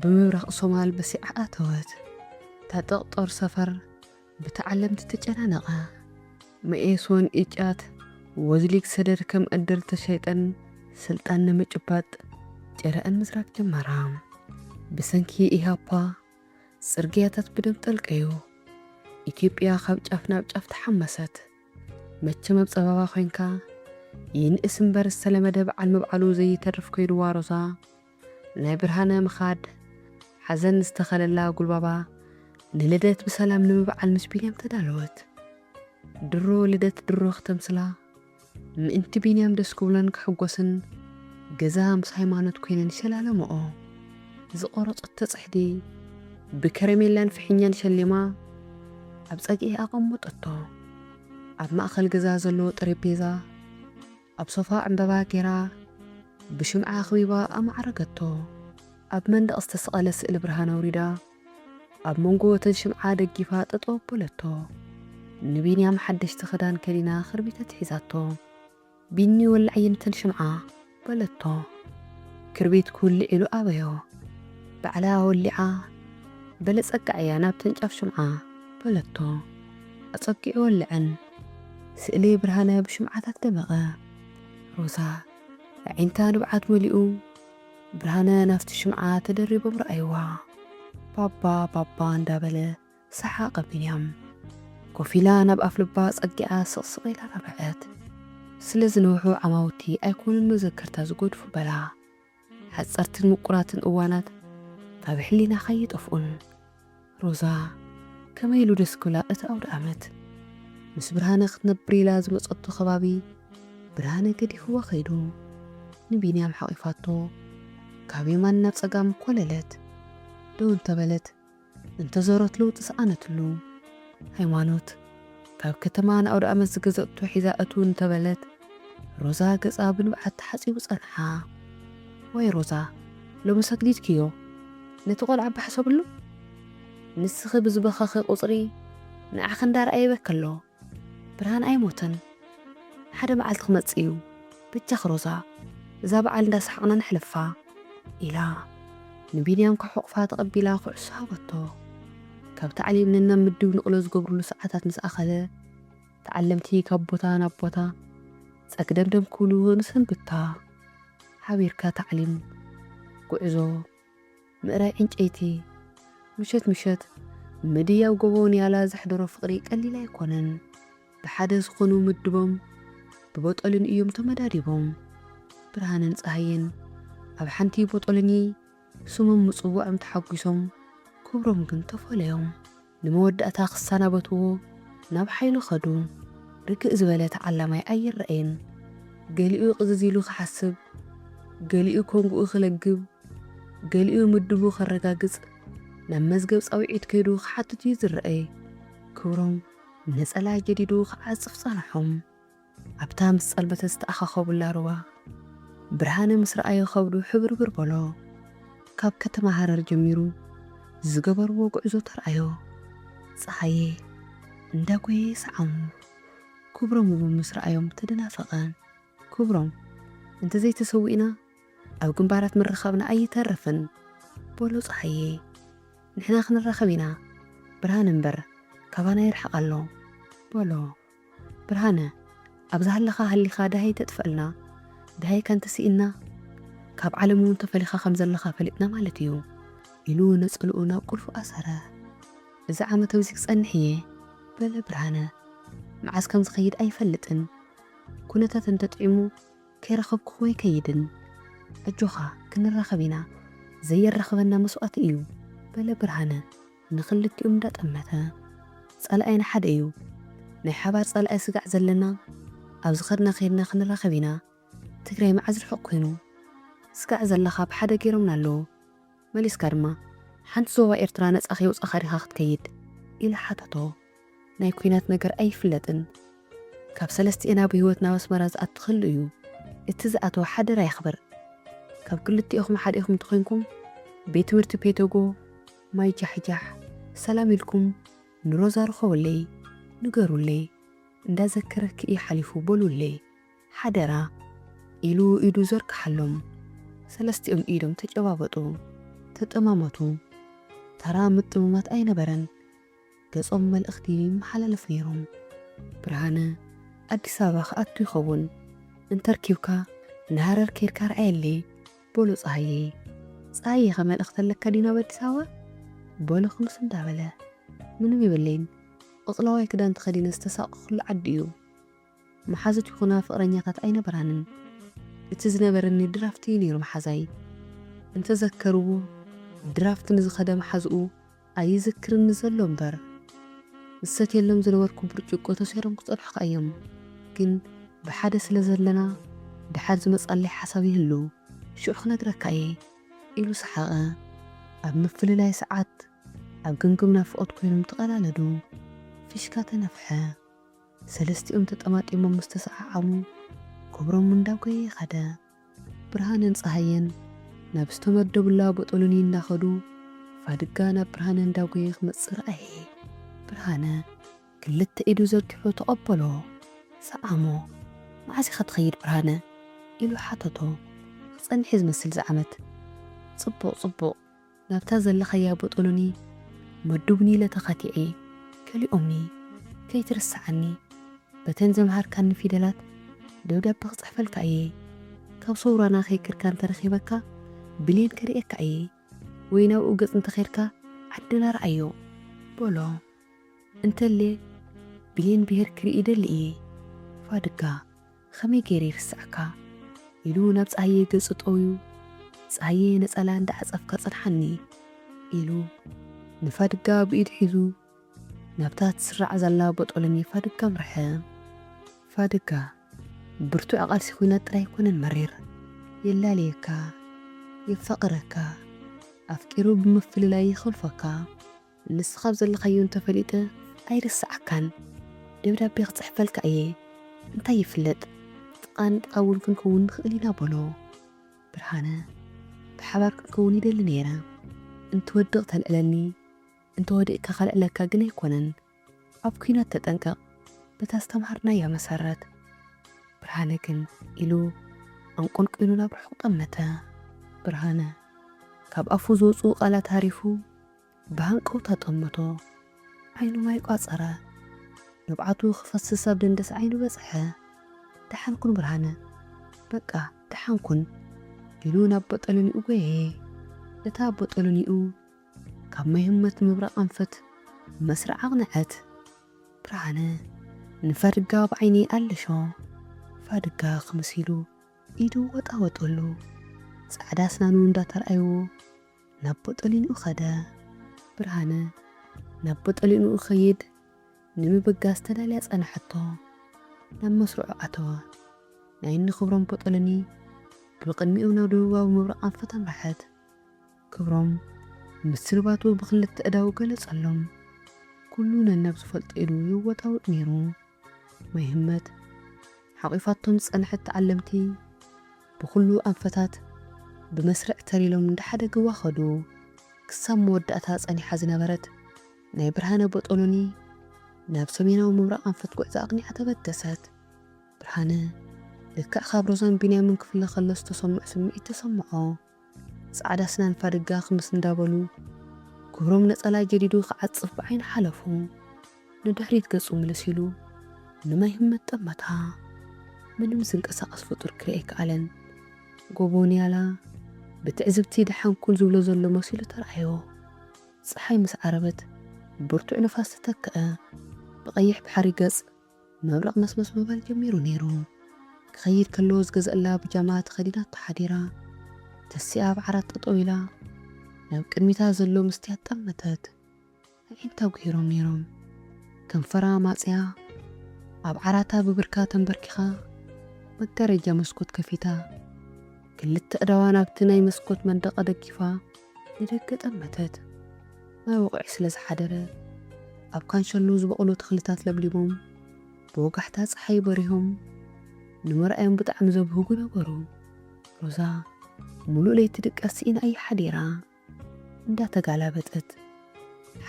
ብምብራቕ ሶማል በሲዓ ኣተወት። ታጠቕ ጦር ሰፈር ብተዓለምቲ ተጨናነቐ። መኤሶን ኢጫት ወዝሊግ ሰደድ ከም ዕድል ተሸይጠን ስልጣን ንምጭባጥ ጨረአን ምዝራግ ጀመራ። ብሰንኪ ኢሃፓ ጽርግያታት ብደም ጠልቀዩ። ኢትዮጵያ ካብ ጫፍ ናብ ጫፍ ተሓመሰት። መቸም ኣብ ጸበባ ኮይንካ ይንእስ እምበር ዝተለመደ በዓል ምብዓሉ ዘይተርፍ ኮይኑዋ ሮዛ። ናይ ብርሃነ ምኻድ ሓዘን ዝተኸለላ ጉልባባ ንልደት ብሰላም ንምብዓል ምስ ቢንያም ተዳለወት። ድሮ ልደት ድሮ ክተምስላ ምእንቲ ቢንያም ደስ ክብሎን ክሕጎስን ገዛ ምስ ሃይማኖት ኮይነን ይሸላለምኦ። ዝቆረጸቶ ጽሕዲ ብከረሜላን ፍሕኛን ሸሊማ ኣብ ጸግዒ ኣቐመጠቶ። ኣብ ማእከል ገዛ ዘለዎ ጠረጴዛ ኣብ ሶፋ ዕምበባ ጌራ ብሽምዓ ኣኽቢባ ኣማዕረገቶ። ኣብ መንደቕ ዝተሰቐለ ስእሊ ብርሃን ኣውሪዳ ኣብ መንጎ እተን ሽምዓ ደጊፋ ጠጠው ኣበለቶ። ንቢንያም ሓደሽቲ ክዳን ከዲና ክርቢተት ሒዛቶ። ቢኒ ወላዕየን እተን ሽምዓ በለቶ። ክርቢት ክውልዕ ኢሉ ኣበዮ። ባዕላ ወሊዓ በለ ጸጋዕያ ናብተን ጫፍ ሽምዓ በለቶ። ኣጸጊዑ ወልዐን። ስእሊ ብርሃነ ብሽምዓታት ደመቐ። ሮዛ ኣዒንታ ንብዓት መሊኡ ብርሃነ ናብቲ ሽምዓ ተደሪቦም ረኣይዋ። ባባ ባባ እንዳበለ ሰሓቐ ቢንያም። ኮፍ ኢላ ናብ ኣፍ ልባ ጸጊዓ ስቕስቕ ኢላ ረበዐት። ስለ ዝነውሑ ዓማውቲ ኣይኮኑን መዘከርታ ዝጎድፉ በላ። ሓጸርትን ምቁራትን እዋናት ካብ ሕሊናኻ ይጠፍኡን። ሮዛ ከመይ ኢሉ ደስ ክብላ እቲ ኣውደ ኣመት። ምስ ብርሃነ ክትነብር ኢላ ዝመጸቶ ከባቢ ብርሃነ ገዲፍዋ ከይዱ። ንቢንያም ሓቒፋቶ ካብ የማን ናብ ጸጋም ኮለለት። ደው እንተበለት እንተዞረት ለውጢ ሰኣነትሉ። ሃይማኖት ካብ ከተማ ንኣውደ ኣመት ዝገዘእቶ ሒዛ እትው እንተበለት ሮዛ ገጻ ብንብዓት ተሓጺቡ ጸንሓ። ወይ ሮዛ፣ ሎምስ ኣግዲድክዮ? ነቲ ቆልዓ ባሕሰብሉ? ንስኺ ብዝበኸኺ ቁጽሪ ንዓኺ እንዳረኣየ ይበኪ ኣሎ። ብርሃን ኣይሞተን። ሓደ መዓልቲ ክመጽእ እዩ። በጃኺ ሮዛ፣ እዛ በዓል እንዳሰሓቕና ነሕልፋ ኢላ ንቢንያም ከሕቑፋ ተቐቢላ ኩዕሶ ሃበቶ። ካብ ታዕሊም ነናብ ምድብ ንቕሎ ዝገብርሉ ሰዓታት ምስ ኣኸለ ተዓለምቲ ካብ ቦታ ናብ ቦታ ጸግደምደም ክብሉ ንሰንብታ። ሓቢርካ ታዕሊም፣ ጉዕዞ፣ ምእራይ ዕንጨይቲ፣ ምሸት ምሸት ምድያብ ጎቦ ንያላ ዘሕደሮ ፍቕሪ ቀሊል ኣይኮነን። ብሓደ ዝኾኑ ምድቦም ብቦጦሎኒ እዮም ተመዳዲቦም። ብርሃንን ጸሃየን ኣብ ሓንቲ ቦጦሎኒ ስሞም ምጽዋዖም ተሓጒሶም፣ ክብሮም ግን ተፈለዮም። ንመወዳእታ ክሰናበትዎ ናብ ሓይሉ ኸዱ። ርግእ ዝበለ ተዓላማይ ኣይረኣየን። ገሊኡ ቅዝዝ ኢሉ ክሓስብ፣ ገሊኡ ኮንግኡ ክለግብ፣ ገሊኡ ምድቡ ከረጋግጽ ናብ መዝገብ ጻውዒት ከይዱ ክሓትት እዩ ዝረኣይ። ክብሮም ነጸላ ጀዲዱ ክዓጽፍ ጸንሖም። ኣብታ ምስ ጸልመተ ዝተኣኻኸቡላ ሩባ ብርሃነ ምስ ረኣዮ ከብዱ ሕብርብር በሎ። ካብ ከተማ ሃረር ጀሚሩ ዝገበርዎ ጉዕዞ ተርኣዮ። ጸሃየ እንዳጎየ ሰዓሙ። ክብሮም እውን ምስ ረኣዮም ተደናፈቐ። ክብሮም፣ እንተዘይተሰዊእና ኣብ ግንባራት ምርኻብና ኣይተርፍን በሎ ጸሃየ። ንሕና ክንራኸብ ኢና፣ ብርሃነ እምበር ካባና ይርሕቕ ኣሎ በሎ። ብርሃነ፣ ኣብ ዝሃለኻ ሃሊኻ ደሃይ ተጥፍኣልና፣ ደሃይካ እንተስኢንና ካብ ዓለም እውን ተፈሊኻ ከም ዘለኻ ፈሊጥና ማለት እዩ ኢሉ ነጸልኡ ናብ ቁልፉ ኣሰረ። እዚ ዓመት ኣብዚ ክጸንሕ እየ በለ ብርሃነ። መዓስ ከም ዝኸይድ ኣይፈልጥን። ኩነታት እንተጥዒሙ ከይረኸብኩ ወይ ከይድን። ኣጆኻ ክንራኸብ ኢና፣ ዘየራኽበና መስዋእቲ እዩ በለ ብርሃነ ንኽልቲኦም እንዳጠመተ። ጸላኣይና ሓደ እዩ። ናይ ሓባር ጸላኣይ ስጋዕ ዘለና ኣብ ዝኸድና ከይድና ክንራኸብ ኢና። ትግራይ መዓዝ ርሑቕ ኮይኑ? ስጋዕ ዘለኻ ብሓደ ገይሮምና ኣለዉ። መሊስካ ድማ ሓንቲ ዞባ ኤርትራ ነጻ ከየውጻኻ ዲኻ ክትከይድ? ኢለ ሓተቶ። ናይ ኲናት ነገር ኣይፍለጥን። ካብ ሰለስቲኤና ብህይወት ናብ ኣስመራ ዝኣትኽሉ እዩ። እቲ ዝኣተወ ሓደራ ይኽበር። ካብ ክልቲኦኹም ሓደ ኢኹም እንተኾይንኩም ቤት ትምህርቲ ፔቶጎ ማይ ጃሕጃሕ ሰላም ኢልኩም ንሮዛ ርኸቡለይ፣ ንገሩለይ፣ እንዳዘከረኪ እዩ ሓሊፉ በሉለይ ሓደራ ኢሉ ኢዱ ዘርግሓሎም። ሰለስቲኦም ኢዶም ተጨባበጡ። ተጠማመቱ። ተራ ምጥምማት ኣይነበረን። ገጾም መልእኽቲ ይመሓላለፍ ነይሮም። ብርሃነ ኣዲስ ኣበባ ክኣቱ ይኸውን፣ እንተርኪብካ ንሃረር ከይድካ ርኣየለይ፣ በሎ ጸሃየ። ጸሃየ፣ ከ መልእኽቲ ኣለካ ድዩ ናብ ኣዲስ ኣበባ? በሎ ክምስ እንዳበለ። ምንም የብለይን፣ ቆጽላዋይ ክዳን ተኸዲነ ዝተሳቐኹሉ ዓዲ እዩ። መሓዙት ይኹና ፍቕረኛታት ኣይነበራንን። እቲ ዝነበረኒ ድራፍት እዩ ነይሩ መሓዛይ። እንተዘከርዎ፣ ድራፍት ንዝኸደ መሓዝኡ ኣይዝክርኒ ዘሎ እምበር። ዝሰትየሎም ዝነበርኩ ብርጭቆ ተሰይሮም ክጸንሑኻ እዮም። ግን ብሓደ ስለ ዘለና፣ ድሓር ዝመጻለይ ሓሳብ ይህሉ፣ ሽዑ ክነግረካ እየ፣ ኢሉ ሰሓቐ። ኣብ ምፍልላይ ሰዓት ኣብ ግምግም ናፍቖት ኮይኖም ተቐላለዱ። ፊሽካ ተነፍሐ። ሰለስቲኦም ተጠማጢሞም ምስ ተሰዓዓሙ፣ ክብሮም እንዳጎየ ከደ። ብርሃነን ጸሃየን ናብ ዝተመደቡላ ቦጦሎኒ እንዳኸዱ፣ ፋድጋ ናብ ብርሃነ እንዳጎየ ክመጽእ ረኣየ። ብርሃነ ክልተ ኢዱ ዘርጊሑ ተቐበሎ፣ ሰዓሞ። "መዓስ ኢኻ ትኸይድ ብርሃነ?" ኢሉ ሓተቶ። ክጸንሕ እዩ ዝመስል እዚ ዓመት። "ጽቡቕ፣ ጽቡቕ። ናብታ ዘለኻያ ቦጦሎኒ መዱብኒ ኢለ ተኻቲዐ። ከሊኦምኒ። ከይትርስዓኒ። በተን ዘምሃርካኒ ፊደላት ደብዳበ ክጽሕፈልካ እየ። ካብ ሰውራና ከይክርካ እንተረኺበካ ብሌን ከርእየካ እየ። ወይ ናብኡ ገጽ እንተኸድካ ዓድና ረኣዮ" በሎ። "እንተልየ ብሌን ብሄር ክርኢ ይደሊ እየ። ፋድጋ፣ ከመይ ገይረ ይርስዓካ?" ኢሉ ናብ ጸሃየ ገጹ ጠውዩ፣ "ጸሃየ፣ ነጸላ እንዳዓጸፍካ ጽንሓኒ" ኢሉ ንፋድጋ ብኢድ ሒዙ ናብታ ትስራዕ ዘላ ቦጦሎኒ ፋድጋ ኣምርሐ። ፋድጋ፣ ብርቱዕ ቃልሲ ኲናት ጥራይ ኣይኮነን መሪር። የላለየካ፣ የፋቕረካ፣ ኣፍቂሩ ብምፍልላይ ይኸልፈካ። ንስኻ ኣብ ዘለኻዮ እንተፈሊጠ ኣይርስዓካን። ደብዳቤ ክጽሕፈልካ እየ። እንታይ ይፍለጥ፣ ጥቓን ጥቓውን ክንከውን ንኽእል ኢና በሎ። ብርሃነ፣ ብሓባር ክንከውን ይደሊ ነይረ። እንትወድቕ ተልዕለኒ፣ እንተወዲቕካ ከልዕለካ ግን ኣይኮነን። ኣብ ኲናት ተጠንቀቕ፣ በታ ዝተምሃርናያ መሰረት። ብርሃነ ግን፣ ኢሉ ኣንቆልቂሉ ናብ ርሑቕ ጠመተ። ብርሃነ፣ ካብ ኣፉ ዝወጽኡ ቃላት ሃሪፉ፣ ብሃንቀውታ ጠመቶ። ዓይኑ ማይ ቋጸረ። ንብዓቱ ክፈስስ ኣብ ደንደስ ዓይኑ በጽሐ። "ደሓን ኩን ብርሃነ፣ በቃ ደሓን ኩን" ኢሉ ናብ ቦጠሎኒኡ ጎየየ። እታ ቦጠሎኒኡ ካብ ማይ ህመት ምብራቕ ኣንፈት መስርዕ ኣቕንዐት። ብርሃነ ንፋድጋ ብዓይኒ ኣለሾ። ፋድጋ ክምስ ኢሉ ኢዱ ወጣወጠሉ። ጻዕዳ ኣስናኑ እንዳተርኣይዎ ናብ ቦጠሊንኡ ኸደ። ብርሃነ ናብ ቦጠሊንኡ ኸይድ ንምብጋስ ተዳልያ ጸናሐቶ። ናብ መስርዑ ኣተወ። ናይ እኒ ክብሮም ቦጠሎኒ ብቕድሚኡ ናብ ደቡባዊ ምብራቕ ኣንፈት ኣምርሐት። ክብሮም ምስልባቱ ብኽልተ እዳው ገለጸሎም። ኩሉ ነናብ ዝፈልጦ ኢሉ ይወጣወጥ ነይሩ። ማይ ህመት ሓቒፋቶም ዝጸንሐት ተዓለምቲ ብኹሉ ኣንፈታት ብመስርዕ ተር ኢሎም እንዳሓደግዋ ኸዱ። ክሳብ መወዳእታ ጸኒሓ ዝነበረት ናይ ብርሃነ ቦጦሎኒ ናብ ሰሜናዊ ምብራቕ ኣንፈት ጉዕዞ ኣቕኒዓ ተበገሰት። ብርሃነ ልክዕ ካብ ሮዛን ቢንያምን ክፍለ ከሎ ዝተሰምዖ ስምዒት ተሰምዖ። ጻዕዳ ኣስናን ፋድጋ ክምስ እንዳበሉ፣ ክብሮም ነጸላ ጀዲዱ ክዓጽፍ ብዓይኒ ሓለፉ። ንድሕሪት ገጹ ምልስ ኢሉ ንማይ ህመት ጠመታ። ምንም ዝንቀሳቐስ ፍጡር ክርኢ ኣይከኣለን። ጎቦ ንያላ ብትዕዝብቲ ደሓን ኩን ዝብሎ ዘሎ መሲሉ ተረኣዮ። ጸሓይ ምስ ዓረበት ብርቱዕ ንፋስ ተተክአ። ብቐይሕ ባሕሪ ገጽ መብረቕ መስመስ ምባል ጀሚሩ ነይሩ። ክኸይድ ከሎ ዝገዝአላ ብጃማ ተኸዲናቶ ሓዲራ፣ ተሲኣ ኣብ ዓራት ጠጠው ኢላ ናብ ቅድሚታ ዘሎ መስትያት ጠመተት። ኣዒንታ ጉሂሮም ነይሮም። ከንፈራ ማጽያ ኣብ ዓራታ ብብርካ ተንበርኪኻ መጋረጃ መስኮት ከፊታ። ክልተ ኣእዳዋ ናብቲ ናይ መስኮት መንደቕ ኣደጊፋ ንደገ ጠመተት። ማይ ወቕዒ ስለ ዝሓደረ ኣብ ካንሸሎ ዝበቑሉ ተኽልታት ለብሊቦም ብወጋሕታ ጸሓይ በሪሆም ንምርኣዮም ብጣዕሚ ዘብህጉ ነበሩ። ሮዛ ሙሉእ ለይቲ ድቃስ ስኢና እያ ሓዲራ። እንዳተጋላበጠት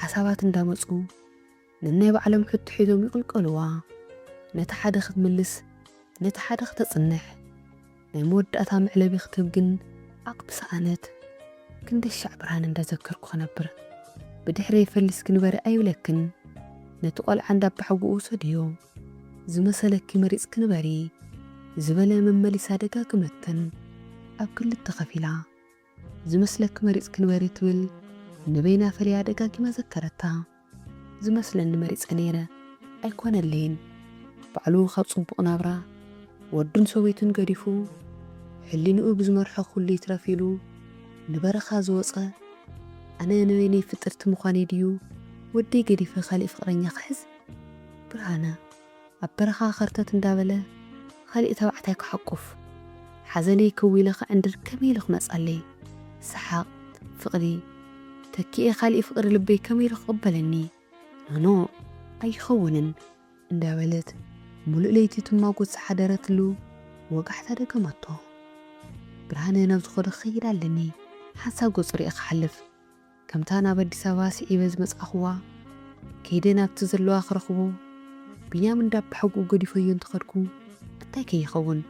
ሓሳባት እንዳመጹ ነናይ ባዕሎም ሕቶ ሒዞም ይቕልቀልዋ። ነቲ ሓደ ክትምልስ ነቲ ሓደ ክተጽንሕ ናይ መወዳእታ መዕለቢ ክትህብ ግን ዓቕሚ ሰኣነት። ክንደይ ሻዕ ብርሃን እንዳዘከርኩ ክነብር። ብድሕረይ ፈሊስኪ ንበሪ ኣይብለክን። ነቲ ቆልዓ እንዳባሕጉኡ ውሰድዮ። ዝመሰለኪ መሪጽኪ ንበሪ። ዝበለ መመሊሳ ደጋግመትን። ኣብ ክልተ ከፊላ። ዝመስለኪ መሪጽኪ ንበሪ ትብል ንበይና ፈሊያ ደጋጊማ ዘከረታ። ዝመስለኒ መሪጸ ነይረ። ኣይኮነለይን። ባዕሉ ካብ ጽቡቕ ናብራ ወዱን ሰበይቱን ገዲፉ፣ ሕሊንኡ ብዝመርሖ ኩሉ ይትረፍ ኢሉ ንበረኻ ዝወጸ፣ ኣነ ንበይነይ ፍጥርቲ ምዃነይ ድዩ ወደይ ገዲፈ ካሊእ ፍቕረኛ ክሕዝ? ብርሃነ ኣብ በረኻ ከርተት እንዳበለ ካሊእ ተባዕታይ ክሓቁፍ፣ ሓዘነይ ከዊለ ክዕንድር ከመይ ኢሉ ክመጻለይ? ሰሓቕ፣ ፍቕሪ ተኪኤ ካሊእ ፍቕሪ ልበይ ከመይ ኢሉ ክቕበለኒ? ኖኖ፣ ኣይኸውንን እንዳበለት ሙሉእ ለይቲ ትማጎት ዝሓደረትሉ ወጋሕታ ደገመቶ። ብርሃነ ናብ ዝኾዶ ክኸይድ ኣለኒ፣ ሓንሳብ ገጹ ሪኤ ክሓልፍ። ከምታ ናብ ኣዲስ ኣበባ ስዒበ ዝመጻእኽዋ ከይደ ናብቲ ዘለዋ ክረኽቦ፣ ቢንያም እንዳባሕጉኡ ገዲፈዮ እንተኸድኩ እንታይ ከይኸውን?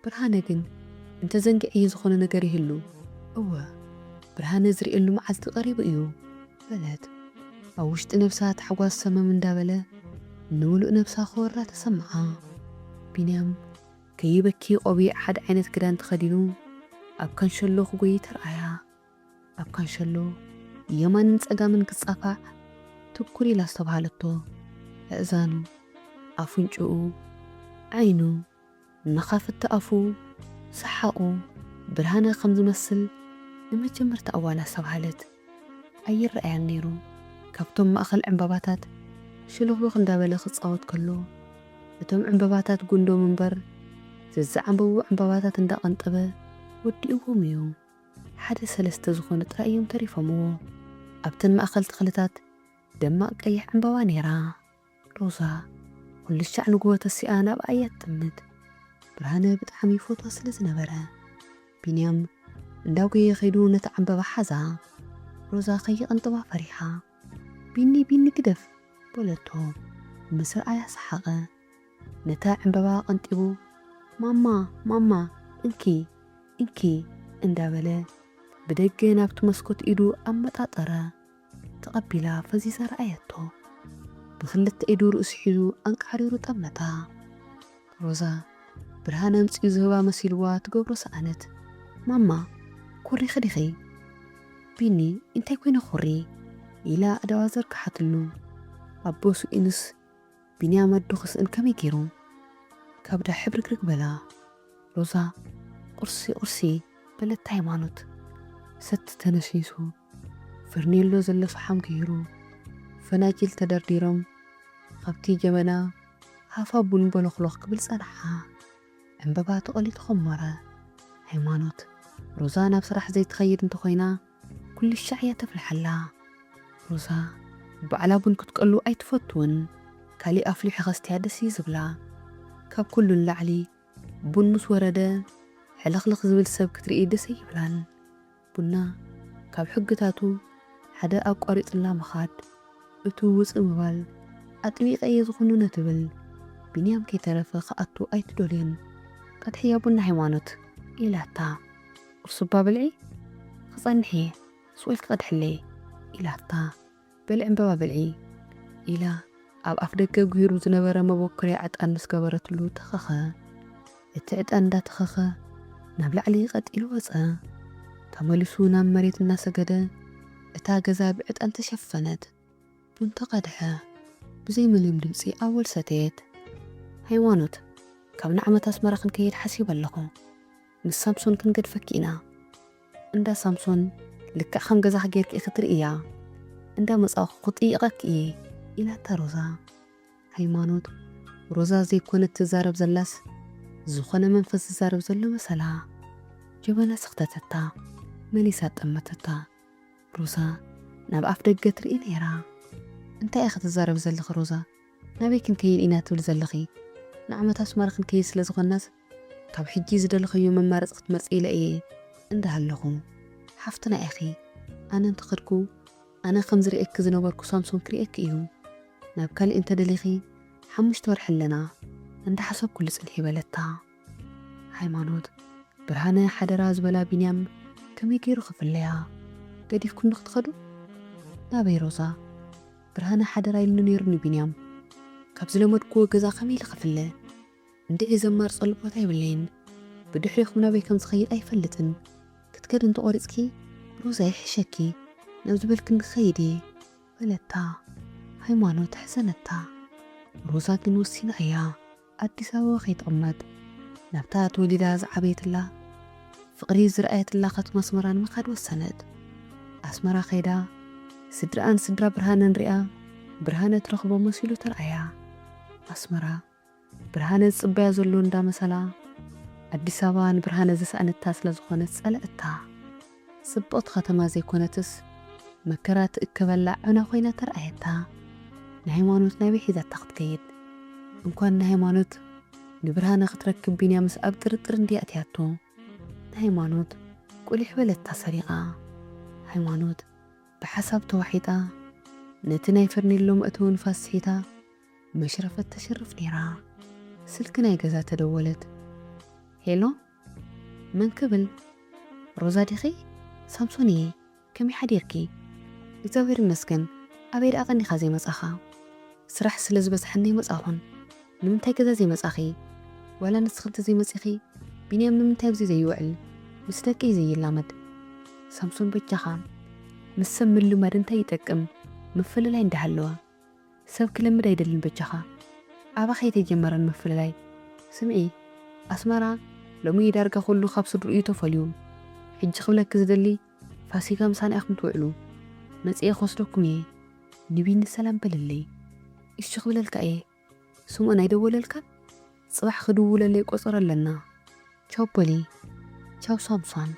ብርሃነ ግን እንተዘንጊዐዮ ዝኾነ ነገር ይህሉ? እወ፣ ብርሃነ ዝርእየሉ መዓልቲ ቀሪቡ እዩ በለት። ኣብ ውሽጢ ነብሳ ታሕጓስ ሰመም እንዳበለ ንምሉእ ነብሳ ክወራ ተሰምዓ። ቢንያም ከይበኪ ቆቢዕ ሓደ ዓይነት ክዳን ተኸዲኑ ኣብ ካንሸሎ ክጎይ ተርኣያ። ኣብ ካንሸሎ የማንን ጸጋምን ክጻፋዕ ትኩር ኢላ ኣስተብሃለቶ። ኣእዛኑ፣ ኣፍንጭኡ፣ ዓይኑ፣ መኻፍቲ ኣፉ፣ ሰሓቑ ብርሃነ ከም ዝመስል ንመጀመርታ እዋን ኣስተብሃለት። ኣይረኣያን ነይሩ። ካብቶም ማእከል ዕምባባታት ሽልኽልኽ እንዳበለ ክጻወት ከሎ፣ እቶም ዕምባባታት ጉንዶም እምበር፣ ዘዝዓምበቡ ዕምባባታት እንዳቐንጠበ ወዲእዎም እዩ። ሓደ ሰለስተ ዝኾኑ ጥራይ እዮም ተሪፎምዎ። ኣብተን ማእከል ተኽልታት ደማቕ ቀይሕ ዕምባባ ነይራ። ሮዛ ኩሉ ሻዕ ንግሆ ተሲኣ ናብኣ እያ ትጥምት። ብርሃነ ብጣዕሚ ይፈትዋ ስለ ዝነበረ፣ ቢንያም እንዳጎየ ከይዱ ነታ ዕምባባ ሓዛ። ሮዛ ከይቐንጥባ ፈሪሓ። "ቢኒ፣ ቢኒ፣ ግደፍ!" በለቶ። ምስ ረኣያ ሰሓቐ። ነታ ዕምባባ ቀንጢቡ፣ "ማማ፣ ማማ፣ እንኪ፣ እንኪ" እንዳበለ ብደገ ናብቲ መስኮት ኢዱ ኣመጣጠረ። ተቐቢላ ፈዚዛ ረኣየቶ። ብክልተ ኢዱ ርእሱ ሒዙ ኣንቃዕሪሩ ጠመታ። ሮዛ ብርሃን ኣምጺኡ ዝህባ መሲልዋ ትገብሮ ሰኣነት። "ማማ፣ ኮሪኺ ዲኺ?" "ቢኒ፣ እንታይ ኮይነ ኮሪ?" ኢላ ኣእዳዋ ዘርግሓትሉ። ኣቦ ስኢኑስ ቢንያም ኣዱ ክስእን ከመይ ገይሩ? ካብዳ ሕብርግርግ በላ። ሮዛ፣ "ቁርሲ፣ ቁርሲ" በለት ሃይማኖት። ሰቲ ተነሲሱ፣ ፈርኔሎ ዘሎ ፈሓም ገይሩ፣ ፈናጅል ተደርዲሮም፣ ካብቲ ጀበና ሃፋ ቡን በሎኽሎኽ ክብል ጸንሓ። ዕምበባ ተቐሊጡ ኸሞረ። ሃይማኖት፣ ሮዛ ናብ ስራሕ ዘይትኸይድ እንተኾይና፣ ኩሉ ሻዕ እያ ተፍልሓላ። ሮዛ፣ ባዕላ ቡን ክትቀሉ ኣይትፈቱን። ካሊእ ኣፍሊሑ ከስትያ ደስ እዩ ዝብላ። ካብ ኩሉ ንላዕሊ፣ ቡን ምስ ወረደ፣ ሕልኽልኽ ዝብል ሰብ ክትርኢ ደስ ኣይብላን። ቡና፣ ካብ ሕግታቱ ሓደ ኣቋሪጽላ ምኻድ፣ እቱ ውጽእ ምባል፣ ኣጥቢቐ እየ ዝኹንኖ ትብል። ቢንያም ከይተረፈ ክኣቱ ኣይትደልዮን። "ቀድሕያ ቡና ሃይማኖት" ኢላታ። "ቁርሲ እባ ብልዒ፣ ክጸንሕ እየ፣ ስቕ ኢልኪ ቀድሕለይ" ኢላታ። "በሊ ዕምበባ ብልዒ" ኢላ ኣብ ኣፍ ደገ ጉሂሩ ዝነበረ መበኮርያ ዕጣን ምስ ገበረትሉ ተኸኸ። እቲ ዕጣን እንዳተኸኸ ናብ ላዕሊ ቀጢሉ ወጸ። ተመሊሱ ናብ መሬት እናሰገደ፣ እታ ገዛ ብዕጣን ተሸፈነት። ቡን ተቐድሐ። ብዘይ ምንም ድምጺ ኣወል ሰተየት። "ሃይማኖት፣ ካብ ንዓመት ኣስመራ ክንከይድ ሓሲበ ኣለኹ። ምስ ሳምሶን ክንገድፈኪ ኢና። እንዳ ሳምሶን ልክዕ ከም ገዛኺ ጌርኪ ኢኺ ትርእያ። እንዳ መጻእኩ ክጥይቐኪ እየ" ኢላታ ሮዛ። ሃይማኖት፣ ሮዛ ዘይኮነት ትዛረብ ዘላስ፣ ዝኾነ መንፈስ ዝዛረብ ዘሎ መሰላ። ጀበና ሰኽተተታ፣ መሊሳ ጠመተታ። ሮዛ ናብ ኣፍ ደገ ትርኢ ነይራ። "እንታይ ኢኺ ትዛረቢ ዘለኺ ሮዛ? ናበይ ክንከይድ ኢና ትብሊ ዘለኺ? ንዓመት ኣስመራ ክንከይድ ስለ ዝኾናስ፣ ካብ ሕጂ ዝደለኸዮ መማረፂ ክትመርፂ ኢለ እየ እንዳሃለኹ። ሓፍትና ኢኺ። ኣነ እንተኸድኩ፣ ኣነ ከም ዝርእየኪ ዝነበርኩ ሳምሶን ክርእየኪ እዩ። ናብ ካሊእ እንተደሊኺ፣ ሓሙሽተ ወርሒ ኣለና፣ እንዳሓሰብኩሉ ጽንሒ" በለታ። ሃይማኖት፣ ብርሃነ ሓደራ ዝበላ ቢንያም ከመይ ገይሩ ክፍለያ? ገዲፍኩኒ ክትኸዱ? ናበይ ሮዛ? ብርሃነ ሓደራ ኢሉኒ ነይሩ ንቢንያም። ካብ ዝለመድክዎ ገዛ ከመይ ኢለ ክፍለ? እንድዒ ዘማርጸሉ ቦታ የብለይን። ብድሕሪኹም ናበይ ከም ዝኸይድ ኣይፈልጥን። ክትከዲ እንተቖሪጽኪ ሮዛ ይሕሸኪ፣ ናብ ዝበልክኒ ክኸይድ እየ በለታ። ሃይማኖት ሕዘነታ። ሮዛ ግን ወሲና እያ ኣዲስ ኣበባ ከይትቕመጥ። ናብታ ተወሊዳ ዝዓበየትላ ፍቕሪ ዝረኣየትላ ከተማ ኣስመራ ንምኻድ ወሰነት። ኣስመራ ከይዳ ስድራኣን ስድራ ብርሃነን ሪኣ ብርሃነ ትረኽቦ መሲሉ ተረኣያ። ኣስመራ ብርሃነ ዝጽበያ ዘሎ እንዳመሰላ ኣዲስ ኣበባ ንብርሃነ ዝሰኣነታ ስለ ዝኾነት ጸለኣታ። ጽብቕቲ ከተማ ዘይኮነትስ መከራ ትእከበላ ዑና ኮይና ተረኣየታ። ንሃይማኖት ናበይ ሒዛታ ክትከይድ? እንኳን ንሃይማኖት ንብርሃነ ክትረክብ ቢንያምስ ኣብ ጥርጥር እንድያ ኣትያቶ። ንሃይማኖት ቁሊሕ በለታ ሰሪቓ። ሃይማኖት ብሓሳብ ተዋሒጣ ነቲ ናይ ፈርኔሎ መእተዊ ንፋስ ስሒታ መሽረፈት ተሽርፍ ነይራ። ስልኪ ናይ ገዛ ተደወለት። ሄሎ፣ መን ክብል? ሮዛ ዲኺ? ሳምሶን እየ። ከመይ ሓዲርኪ? እግዚኣብሔር ይመስገን። ኣበይ ደኣ ቀኒኻ ዘይመጻኻ? ስራሕ ስለ ዝበዝሓኒ ኣይመጻኹን። ንምንታይ ገዛ ዘይመጻኺ? ዋላ ንስኺ እንተ ዘይመጺኺ፣ ቢንያም ንምንታይ ኣብዚ ዘይውዕል? ምስ ደቂ እዩ ዘይላመድ። ሳምሶን በጃኻ፣ ምስ ሰብ ምልማድ እንታይ ይጠቅም? ምፍልላይ እንዳሃለወ። ሰብ ክለምድ ኣይደልን በጃኻ። ኣባኻ ኣይተጀመረን ምፍልላይ። ስምዒ፣ ኣስመራ ሎሚ ዳርጋ ኩሉ ካብ ስድርኡ እዩ ተፈልዩ። ሕጂ ክብለኪ ዝደሊ፣ ፋሲካ ምሳና ኢኹም ትውዕሉ። መጺኤ ክወስደኩም እየ። ንቢኒ ሰላም በልለይ። እሺ ክብለልካ እየ። ስምኦን ኣይደወለልካን? ጽባሕ ክድውለለይ ቆጸሮ ኣለና። ቻው በሊ። ቻው ሳምሶን።